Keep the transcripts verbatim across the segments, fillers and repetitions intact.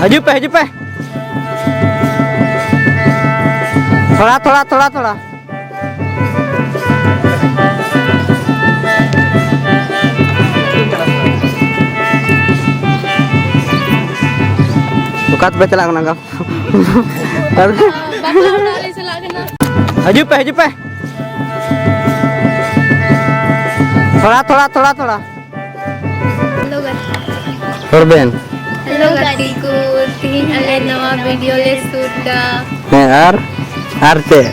ᱦᱤᱡᱩᱜ ᱯᱮ, ᱦᱤᱡᱩᱜ ᱯᱮ᱾ ᱛᱷᱚᱲᱟ, ᱛᱷᱚᱲᱟ, ᱛᱷᱚᱲᱟ, ᱛᱷᱚᱲᱟ᱾ ᱚᱠᱟ ᱛᱮᱯᱮ ᱪᱟᱞᱟᱜ ᱠᱟᱱᱟ ᱜᱟᱯ? ᱵᱟᱯᱞᱟ ᱚᱲᱟᱜ ᱞᱮ ᱪᱟᱞᱟᱜ ᱠᱟᱱᱟ᱾ ᱦᱤᱡᱩᱜ ᱯᱮ, ᱦᱤᱡᱩᱜ ᱯᱮ᱾ ᱛᱷᱚᱲᱟ, ᱛᱷᱚᱲᱟ, ᱛᱷᱚᱲᱟ, ᱛᱷᱚᱲᱟ᱾ ᱦᱮᱞᱳ ᱜᱟᱛᱮ᱾ ᱨᱚᱲ ᱵᱮᱱ᱾ ᱦᱮᱞᱳ ᱜᱟᱛᱮ ᱠᱚ, ᱛᱤᱦᱤᱧ ᱟᱞᱮ ᱱᱟᱣᱟ ᱵᱷᱤᱰᱤᱭᱳ ᱞᱮ ᱥᱩᱴ ᱫᱟ᱾ ᱦᱮᱸ, ᱟᱨ, ᱟᱨ ᱪᱮᱫ?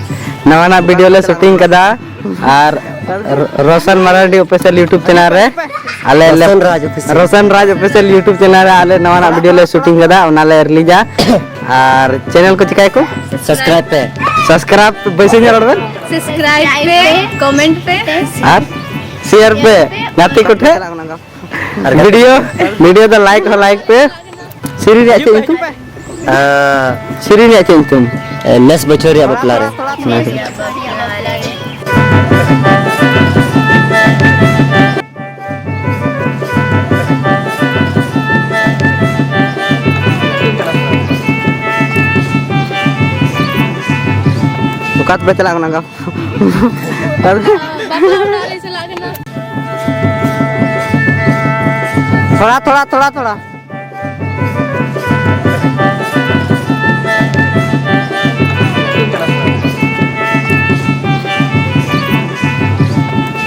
ᱱᱟᱣᱟᱱᱟᱜ ᱵᱷᱤᱰᱤᱭᱳ ᱞᱮ ᱥᱩᱴᱤᱝ ᱠᱟᱫᱟ᱾ ᱟᱨ ᱨ-, Roshan Marandi official YouTube channel ᱨᱮ ᱟᱞᱮ ᱞᱮ, ᱨᱳᱥᱚᱱ ᱨᱟᱡᱽ ᱚᱯᱷᱤᱥᱤᱭᱟᱞ᱾ ᱨᱳᱥᱚᱱ ᱨᱟᱡᱽ ᱚᱯᱷᱤᱥᱤᱭᱟᱞ ᱭᱩᱴᱩᱵᱽ ᱪᱮᱱᱮᱞ ᱨᱮ ᱟᱞᱮ ᱱᱟᱣᱟᱱᱟᱜ ᱵᱷᱤᱰᱤᱭᱳ ᱞᱮ ᱥᱩᱴᱤᱝ ᱠᱟᱫᱟ, ᱚᱱᱟ ᱞᱮ ᱨᱤᱞᱤᱡᱟ᱾ ᱟᱨ ᱪᱮᱱᱮᱞ ᱠᱚ ᱪᱤᱠᱟᱹᱭᱟᱠᱚ? ᱥᱟᱵᱥᱠᱨᱟᱭᱤᱵᱽ ᱯᱮ᱾ ᱥᱟᱵᱥᱠᱨᱟᱭᱤᱵᱽ ᱵᱟᱹᱭᱥᱤ ᱧᱚᱜ ᱨᱚᱲ ᱵᱮᱱ᱾ ᱥᱟᱵᱥᱠᱨᱟᱭᱤᱵᱽ ᱯᱮ, ᱠᱚᱢᱮᱱᱴ ᱯᱮ᱾ ᱟᱨ ᱥᱮᱭᱟᱨ ᱯᱮ ᱜᱟᱛᱮ ᱠᱚᱴᱷᱮᱱ᱾ ᱟᱨ ᱵᱷᱤᱰᱤᱭᱳ, ᱵᱷᱤᱰᱤᱭᱳ ᱫᱚ ᱞᱟᱭᱤᱠ ᱦᱚᱸ ᱞᱟᱭᱤᱠ ᱯᱮ᱾ ᱥᱮᱨᱮᱧ ᱨᱮᱭᱟᱜ ᱪᱮᱫ ᱧᱩᱛᱩᱢ? ᱟᱸ, ᱥᱮᱨᱮᱧ ᱨᱮᱭᱟᱜ ᱪᱮᱫ ᱧᱩᱛᱩᱢ? ᱮ, ᱱᱮᱥ ᱵᱚᱪᱷᱚᱨ ᱨᱮᱭᱟᱜ ᱵᱟᱯᱞᱟ ᱨᱮ᱾ ᱱᱮᱥ ᱵᱚᱪᱷᱚᱨ᱾ ᱚᱠᱟ ᱛᱮᱯᱮ ᱪᱟᱞᱟᱜ ᱠᱟᱱᱟ ᱜᱟᱯ? ᱵᱟᱯᱞᱟ ᱚᱲᱟᱜ ᱞᱮ ᱪᱟᱞᱟᱜ ᱠᱟᱱᱟ᱾ ᱛᱷᱚᱲᱟ, ᱛᱷᱚᱲᱟ, ᱛᱷᱚᱲᱟ, ᱛᱷᱚᱲᱟ᱾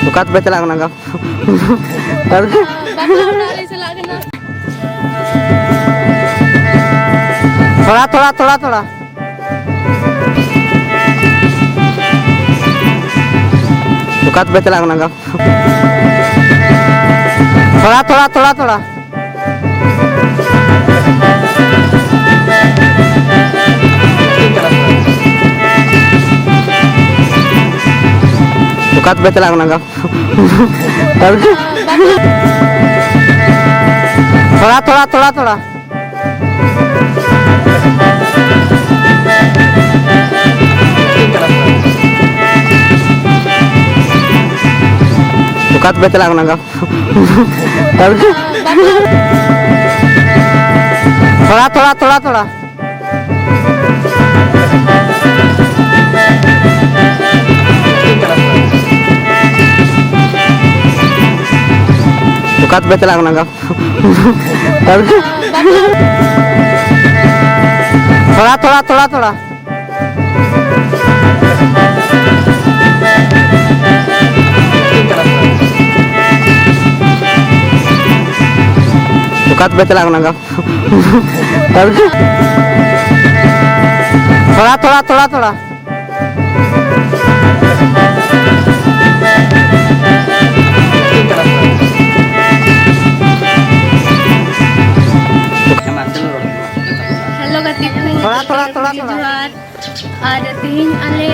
ᱚᱠᱟ ᱛᱮᱯᱮ ᱪᱟᱞᱟᱜ ᱠᱟᱱᱟ ᱜᱟᱯ? ᱵᱟᱯᱞᱟ ᱚᱲᱟᱜ ᱞᱮ ᱪᱟᱞᱟᱜ ᱠᱟᱱᱟ᱾ ᱛᱷᱚᱲᱟ, ᱛᱷᱚᱲᱟ, ᱛᱷᱚᱲᱟ, ᱛᱷᱚᱲᱟ᱾ ᱚᱠᱟ ᱛᱮᱯᱮ ᱪᱟᱞᱟᱜ ᱠᱟᱱᱟ ᱜᱟᱯ? ᱛᱷᱚᱲᱟ, ᱛᱷᱚᱲᱟ, ᱛᱷᱚᱲᱟ, ᱛᱷᱚᱲᱟ᱾ ᱚᱠᱟ ᱛᱮᱯᱮ ᱪᱟᱞᱟᱜ ᱠᱟᱱᱟ ᱜᱟᱯ? ᱛᱷᱚᱲᱟ, ᱛᱷᱚᱲᱟ, ᱛᱷᱚᱲᱟ, ᱛᱷᱚᱲᱟ᱾ ᱚᱠᱟ ᱛᱮᱯᱮ ᱪᱟᱞᱟᱜ ᱠᱟᱱᱟ ᱜᱟᱯ? ᱛᱷᱚᱲᱟ, ᱛᱷᱚᱲᱟ, ᱛᱷᱚᱲᱟ, ᱛᱷᱚᱲᱟ᱾ ᱚᱠᱟ ᱛᱮᱯᱮ ᱪᱟᱞᱟᱜ ᱠᱟᱱᱟ ᱜᱟᱯ-, ᱛᱷᱚᱲᱟ, ᱛᱷᱚᱲᱟ, ᱛᱷᱚᱲᱟ, ᱛᱷᱚᱲᱟ᱾ ᱚᱠᱟ ᱛᱮᱯᱮ ᱪᱟᱞᱟᱜ ᱠᱟᱱᱟ ᱜᱟᱯ-, ᱛᱷᱚᱲᱟ, ᱛᱷᱚᱲᱟ, ᱛᱷᱚᱲᱟ, ᱛᱷᱚᱲᱟ᱾ ᱦᱮᱞᱳ ᱜᱟᱛᱮ ᱠᱚ, ᱛᱷᱚᱲᱟ, ᱛᱷᱚᱲᱟ, ᱛᱷᱚᱲᱟ, ᱛᱷᱚᱲᱟ᱾ ᱡᱚᱦᱟᱨ᱾ ᱟᱨ ᱛᱮᱦᱮᱧ ᱟᱞᱮ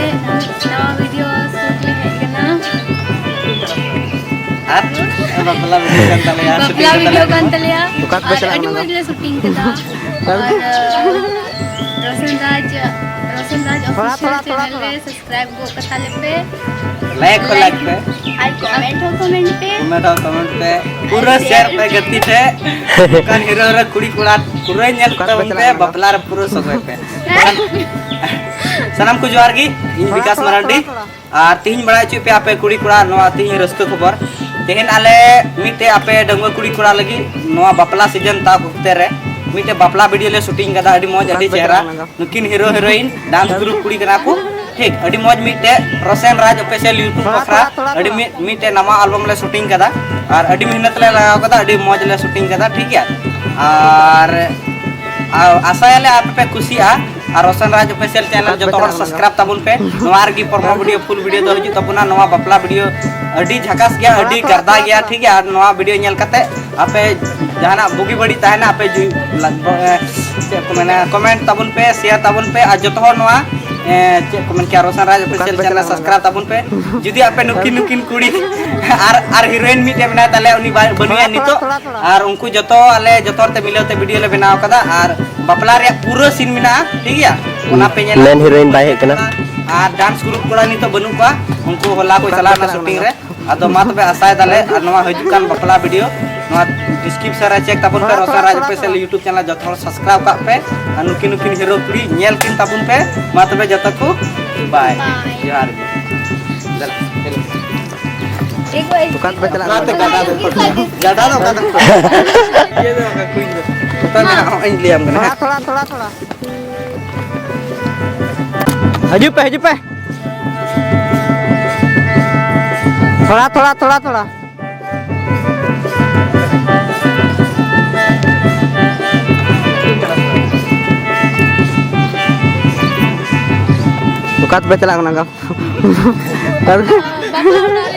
ᱱᱟᱣᱟ ᱵᱷᱤᱰᱤᱭᱳ ᱥᱩᱴ ᱞᱮ ᱦᱮᱡ ᱠᱟᱱᱟ᱾ ᱟᱨ ᱵᱟᱯᱞᱟ ᱵᱷᱤᱰᱤᱭᱳ ᱠᱟᱱ ᱛᱟᱞᱮᱭᱟ, ᱵᱟᱯᱞᱟ ᱥᱩᱴᱤᱝ ᱠᱟᱫᱟ ᱞᱮ ᱵᱷᱤᱰᱤᱭᱳ ᱠᱟᱱ ᱛᱟᱞᱮᱭᱟ᱾ ᱚᱠᱟ ᱛᱮᱯᱮ ᱟᱨ ᱪᱟᱞᱟᱜ ᱟᱹᱰᱤ ᱠᱟᱱᱟ? ᱢᱚᱡᱽ ᱞᱮ ᱥᱩᱴᱤᱝ ᱠᱟᱫᱟ᱾ ᱟᱨ ᱨᱳᱥᱚᱱ ᱨᱟᱡᱽ, ᱨᱳᱥᱚᱱ ᱨᱟᱡᱽ ᱛᱷᱚᱲᱟ, ᱚᱯᱷᱤᱥᱤᱭᱟᱞ ᱛᱷᱚᱲᱟ, ᱛᱷᱚᱲᱟ, ᱪᱮᱱᱮᱞ ᱨᱮ ᱛᱷᱚᱲᱟ᱾ ᱥᱟᱵᱥᱠᱨᱟᱭᱤᱵ ᱜᱚᱜ ᱠᱟᱛᱟ ᱞᱮᱯᱮ᱾ ᱞᱟᱭᱤᱠ ᱦᱚᱸ ᱞᱟᱭᱤᱠ ᱯᱮ᱾ ᱟᱨ ᱠᱚᱢᱮᱱᱴ ᱦᱚᱸ ᱠᱚᱢᱮᱱᱴ ᱯᱮ᱾ ᱠᱚᱢᱮᱱᱴ ᱦᱚᱸ ᱠᱚᱢᱮᱱᱴ ᱯᱮ᱾ ᱯᱩᱨᱟᱹ ᱟᱨ ᱥᱮᱭᱟᱨ ᱯᱮ ᱜᱟᱛᱮ ᱴᱷᱮᱡ᱾ ᱚᱱᱠᱟᱱ ᱦᱤᱨᱳ ᱦᱤᱨᱳ ᱠᱩᱲᱤ ᱠᱚᱲᱟ ᱯᱩᱨᱟᱹ ᱧᱮᱞ ᱛᱟᱵᱚᱱ ᱯᱮ, ᱵᱟᱯᱞᱟ ᱨᱮ ᱯᱩᱨᱟᱹ ᱥᱚᱜᱚᱭ ᱯᱮ᱾ ᱥᱟᱱᱟᱢ ᱠᱚ ᱡᱚᱦᱟᱨ ᱜᱮ, ᱤᱧ ᱵᱤᱠᱟᱥ ᱢᱟᱨᱟᱱᱰᱤ᱾ ᱟᱨ ᱛᱤᱦᱤᱧ ᱵᱟᱲᱟᱭ ᱦᱚᱪᱚᱭ ᱯᱮ ᱟᱯᱮ ᱠᱩᱲᱤ ᱠᱚᱲᱟ, ᱱᱚᱣᱟ ᱛᱤᱦᱤᱧ ᱨᱟᱹᱥᱠᱟᱹ ᱠᱷᱚᱵᱚᱨ᱾ ᱛᱮᱦᱮᱧ ᱟᱞᱮ ᱢᱤᱫᱴᱮᱡ ᱟᱯᱮ ᱰᱟᱺᱜᱩᱣᱟᱹ ᱠᱩᱲᱤ ᱠᱚᱲᱟ ᱞᱟᱹᱜᱤᱫ ᱱᱚᱣᱟ ᱵᱟᱯᱞᱟ ᱥᱤᱡᱚᱱ ᱛᱟᱵ ᱚᱠᱛᱮ ᱨᱮ ᱢᱤᱫᱴᱮᱡ ᱵᱟᱯᱞᱟ ᱵᱷᱤᱰᱤᱭᱳ ᱞᱮ ᱥᱩᱴᱤᱝ ᱠᱟᱫᱟ, ᱟᱹᱰᱤ ᱢᱚᱡᱽ, ᱟᱹᱰᱤ ᱪᱮᱦᱨᱟ᱾ ᱱᱩᱠᱤᱱ ᱦᱤᱨᱳ ᱦᱤᱨᱳᱭᱤᱱ ᱰᱟᱱᱥ ᱜᱨᱩᱯ ᱠᱩᱲᱤ ᱠᱟᱱᱟ ᱠᱚ, ᱴᱷᱤᱠ, ᱟᱹᱰᱤ ᱢᱚᱡᱽ ᱢᱤᱫᱴᱮᱡ ᱨᱳᱥᱮᱱ ᱨᱟᱡᱽ ᱚᱯᱷᱤᱥᱤᱭᱟᱞ ᱭᱩᱴᱩᱵᱽ ᱵᱟᱠᱷᱨᱟ ᱟᱹᱰᱤ ᱢᱤᱫ, ᱢᱤᱫᱴᱮᱡ ᱱᱟᱣᱟ ᱟᱞᱵᱚᱢ ᱞᱮ ᱥᱩᱴᱤᱝ ᱠᱟᱫᱟ᱾ ᱟᱨ ᱟᱹᱰᱤ ᱢᱮᱦᱱᱚᱛ ᱞᱮ ᱞᱟᱜᱟᱣ ᱠᱟᱫᱟ, ᱟᱹᱰᱤ ᱢᱚᱡᱽ ᱞᱮ ᱥᱩᱴᱤᱝ ᱠᱟᱫᱟ, ᱴᱷᱤᱠ ᱜᱮᱭᱟ᱾ ᱟᱨ, ᱟᱨ ᱟᱥᱟᱭᱟᱞᱮ ᱟᱯᱮ ᱯᱮ ᱠᱩᱥᱤᱭᱟᱜᱼᱟ᱾ ᱟᱨ ᱨᱳᱥᱮᱱ ᱨᱟᱡᱽ ᱚᱯᱷᱤᱥᱤᱭᱟᱞ ᱪᱮᱱᱮᱞ ᱡᱚᱛᱚ ᱦᱚᱲ ᱥᱟᱵᱥᱠᱨᱟᱭᱤᱵ ᱛᱟᱵᱚᱱ ᱯᱮ᱾ ᱱᱚᱣᱟ ᱨᱮᱜᱮ ᱯᱨᱚᱢᱳ ᱵᱷᱤᱰᱤᱭᱳ, ᱯᱷᱩᱞ ᱵᱷᱤᱰᱤᱭᱳ ᱫᱚ ᱦᱤᱡᱩᱜ ᱛᱟᱵᱚᱱᱟ᱾ ᱱᱚᱣᱟ ᱵᱟᱯᱞᱟ ᱵᱷᱤᱰᱤᱭᱳ ᱟᱹᱰᱤ ᱡᱷᱟᱠᱟᱥ ᱜᱮᱭᱟ, ᱟᱹᱰᱤ ᱜᱟᱨᱫᱟ ᱜᱮᱭᱟ, ᱴᱷᱤᱠ ᱜᱮᱭᱟ᱾ ᱟᱨ ᱱᱚᱣᱟ ᱵᱷᱤᱰᱤᱭᱳ ᱧᱮᱞ ᱠᱟᱛᱮ ᱟᱯᱮ ᱡᱟᱦᱟᱱᱟᱜ ᱵᱩᱜᱤ ᱵᱟᱹᱲᱤᱡ ᱛᱟᱦᱮᱱᱟ, ᱟᱯᱮ ᱡᱩ-, ᱞᱟ-, ᱵᱚ-, ᱮ, ᱪᱮᱫ ᱠᱚ ᱢᱮᱱᱟ, ᱠᱚᱢᱮᱱᱴ ᱛᱟᱵᱚᱱ ᱯᱮ, ᱥᱮᱭᱟᱨ ᱛᱟᱵᱚᱱ ᱯᱮ, ᱟᱨ ᱡᱚᱛᱚ ᱦᱚᱲ ᱱᱚᱣᱟ, ᱮ, ᱪᱮᱫ ᱠᱚ ᱢᱮᱱ ᱠᱮᱭᱟ, ᱨᱳᱥᱟᱱ ᱨᱟᱡᱽ ᱚᱯᱷᱤᱥᱤᱭᱟᱞ ᱪᱮᱱᱮᱞ ᱥᱟᱵᱥᱠᱨᱟᱭᱤᱵ ᱛᱟᱵᱚᱱ ᱯᱮ᱾ ᱡᱩᱫᱤ ᱟᱯᱮ ᱱᱩᱠᱤᱱ, ᱱᱩᱠᱤᱱ ᱠᱩᱲᱤ ᱟᱨ, ᱟᱨ ᱦᱤᱨᱳᱭᱤᱱ ᱢᱤᱫᱴᱮᱡ ᱢᱮᱱᱟᱭ ᱛᱟᱞᱮᱭᱟ, ᱩᱱᱤ ᱵᱟᱭ, ᱵᱟᱹᱱᱩᱭᱟ ᱱᱤᱛᱚᱜ, ᱟᱨ ᱩᱱᱠᱩ ᱡᱚᱛᱚ ᱟᱞᱮ ᱡᱚᱛᱚ ᱦᱚᱲ ᱛᱮ ᱢᱤᱞᱟᱹᱣ ᱛᱮ ᱵᱷᱤᱰᱤᱭᱳ ᱞᱮ ᱵᱮᱱᱟᱣ ᱠᱟᱫᱟ, ᱟᱨ ᱵᱟᱯᱞᱟ ᱨᱮᱭᱟᱜ ᱯᱩᱨᱟᱹ ᱥᱤᱱ ᱢᱮᱱᱟᱜᱼᱟ, ᱴᱷᱤᱠ ᱜᱮᱭᱟ? ᱚᱱᱟ ᱯᱮ ᱧᱮᱞᱟ᱾ ᱢᱮᱱ ᱦᱤᱨᱳᱭᱤᱱ ᱵᱟᱭ ᱦᱮᱡ ᱠᱟᱱᱟ᱾ ᱟᱨ ᱰᱟᱱᱥ ᱜᱨᱩᱯ ᱠᱚᱲᱟ ᱱᱤᱛᱚᱜ ᱵᱟᱹᱱᱩᱜ ᱠᱚᱣᱟ, ᱩᱱᱠᱩ ᱦᱚᱞᱟ ᱠᱚ ᱪᱟᱞᱟᱣ ᱮᱱᱟ ᱥᱩᱴᱤᱝ ᱨᱮ᱾ ᱟᱫᱚ ᱢᱟ ᱛᱚᱵᱮ ᱟᱥᱟᱭ ᱫᱟᱞᱮ ᱟᱨ ᱱᱚᱣᱟ ᱦᱤᱡᱩᱜ ᱠᱟᱱ ᱵᱟᱯᱞᱟ ᱵᱷᱤᱰᱤᱭᱳ ᱱᱚᱣᱟ ᱰᱤᱥᱠᱨᱤᱯᱥᱚᱱ ᱨᱮ ᱪᱮᱠ ᱛᱟᱵᱚᱱ ᱯᱮ, ᱛᱷᱚᱲᱟ, ᱨᱚᱥᱚᱱ ᱛᱷᱚᱲᱟ, ᱨᱟᱡᱽ ᱛᱷᱚᱲᱟ, ᱚᱯᱷᱤᱥᱤᱭᱟᱞ ᱛᱷᱚᱲᱟ᱾ YouTube ᱪᱮᱱᱮᱞ ᱡᱚᱛᱚ ᱦᱚᱲ ᱥᱟᱵᱥᱠᱨᱟᱭᱤᱵ ᱠᱟᱜ ᱯᱮ ᱟᱨ ᱱᱩᱠᱤᱱ ᱱᱩᱠᱤᱱ ᱦᱤᱨᱳ ᱠᱩᱲᱤ ᱧᱮᱞ ᱠᱤᱱ ᱛᱟᱵᱚᱱ ᱯᱮ᱾ ᱢᱟ ᱛᱚᱵᱮ ᱡᱚᱛᱚ ᱠᱚ ᱵᱟᱭ᱾ ᱵᱟᱭ᱾ ᱡᱚᱦᱟᱨ ᱜᱮ᱾ ᱫᱮᱞᱟ, ᱫᱮᱞᱟ᱾ ᱴᱷᱤᱠ ᱵᱷᱟᱭ᱾ ᱚᱠᱟ ᱛᱮᱯᱮ ᱪᱟᱞᱟᱜ ᱚᱠᱟ ᱛᱮ ᱠᱟᱱᱟ? ᱜᱟᱰᱟ ᱫᱚ ᱚᱠᱟ ᱛᱮ? ᱜᱟᱰᱟ ᱫᱚ ᱚᱠᱟ ᱛᱮ? ᱤᱭᱟᱹ ᱫᱚ ᱚᱠᱟ ᱠᱩᱧ ᱫᱚ? ᱚᱠᱟ ᱢᱮᱱᱟᱜᱼᱟ? ᱦᱚᱸᱜ ᱤᱧ ᱞᱟᱹᱭᱟᱢ ᱠᱟᱱᱟ᱾ ᱛᱷᱚᱲᱟ, ᱛᱷᱚᱲᱟ, ᱛᱷᱚᱲᱟ, ᱛᱷᱚᱲᱟ᱾ ᱦᱤᱡᱩᱜ ᱯᱮ, ᱦᱤᱡᱩᱜ ᱯᱮ᱾ ᱛᱷᱚᱲᱟ, ᱛᱷᱚᱲᱟ, ᱛᱷᱚᱲᱟ, ᱛᱷᱚᱲᱟ᱾ ᱚᱠᱟ ᱛᱮᱯᱮ ᱪᱟᱞᱟᱜ ᱠᱟᱱᱟ ᱜᱟᱯ? ᱵᱟᱹᱵᱩ ᱦᱚᱲ᱾